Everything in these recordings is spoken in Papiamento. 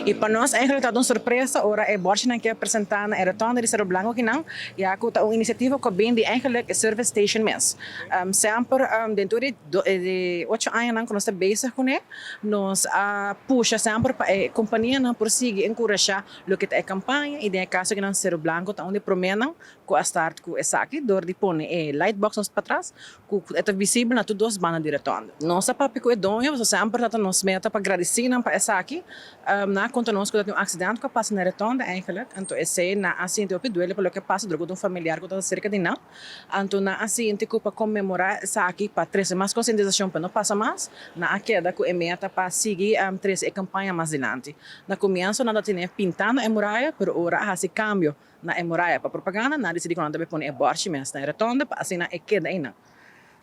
Y pa nos eigenlijk ta un sorpresa ora e borchinan a presenta na rotonde di Sero Blanco akinan, ya cu ta un iniciativa cu bin di eigenlijk e service station mes. Semper den di 8 aña cu nos ta bezig cu ne, nos a pusha semper pa e companianan por sigui encurasha loke ta e campaña, y den caso cu Sero Blanco ta unda promenan cu a start cu esaki door di pone e light box nos patras cu ta visibel na tur dos banda di rotonde. Nos a papia cu e doño, so semper ta nos meta pa gradici pa esaki. Nan a conta nos cu un accidente cu a pasa na rotonde eigenlijk, anto esey nan a sinti hopi duele pa loke a pasa, door un familiar cu ta cerca di nan. Anto nan a sinti cu pa conmemora esaki, pa trece mas concientisacion pa no pasa mas, nan a keda cu e meta pa sigui trece e campaña mas dilanti. Na comienso nan tabatin pintando e muraya, pero ora a haci cambio na e muraya pa propaganda, nan a dicidi cu nan tambe pone e borchi mes na rotonde pa asina e keda ey.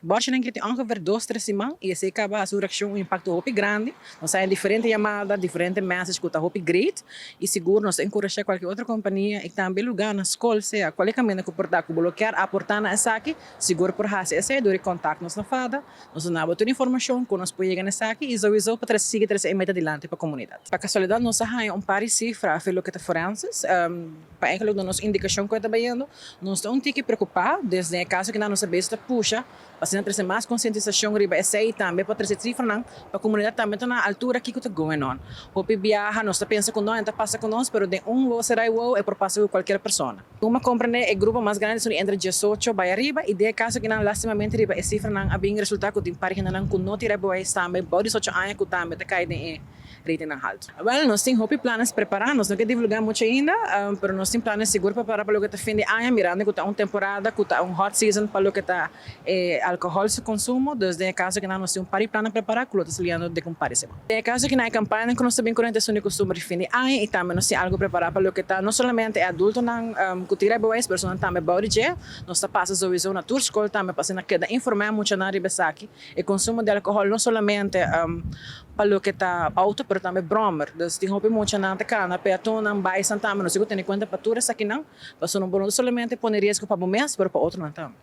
Borchinan aki tin ongeveer 2, 3 siman y esey caba su reaccion, un impacto hopi grandi. Nos tin diferente yamada, diferente message cu ta hopi great y sigur nos ta encurasha cualkier otro compania y tambe lugar na scol, sea cualkier caminda cu por ta cu bo kier aporta na esaki, sigur por haci esey door contact nos na FADA. Nos ta duna tur informacion cu nos por yega na esaki y sowieso pa sigui trece e meta dilanti pa comunidad. Pa casualidad nos a haya un par di cifra for loke ta forenses, pa eigenlijk nos indicacion cu ta bayendo, nos ta un tiki preocupa, desde e caso cu nos a ta pusha, pa asina trece mas concientisacion riba esey tambe pa trece cifranan pa comunidad tambe ta na altura kico ta going on. Hopi biaha nos ta pensa cu no ta pasa cu nos, pero den un wowo sera wowo e por pasa cu cualkier persona. Mi a comprende, e grupo mas grandi ta entre 18 bay ariba y den caso cu nan lastimamente riba e cifranan a bin resulta cu tin par nan cu no tin rijbewijs tambe, bou 18 aña, cu tambe ta cay den e rating halto. Well, nos tin hopi planes prepara, nos no kier divulga mucho ainda, pero nos tin planes sigur prepara pa loke ta fin di aña, mirando cu ta un temporada, cu ta un hot season pa loke ta alcohol su consumo, dus den caso cu nos tin un par di plan prepara, cu ta saliendo den un par di siman. Den caso cu e campaña cu nos tambe cu e custumber di fin di aña y tambe nos tin algo prepara pa loke ta no solamente adultonan cu tin rijbewijs, pero tambe bou di dje, nos ta pasa sowieso na tur scol tambe pa asina keda informa mucho nan riba esaki. E consumo di alcohol no solamente pa loke ta auto, pero tambe brommer. Dus tin hopi muchanan ta cana, peatonnan, bay tambe, nos tin cu tene cuenta pa tur esakinan, pa no solamente pone riesgo pa bo mes, pero pa otronan tambe.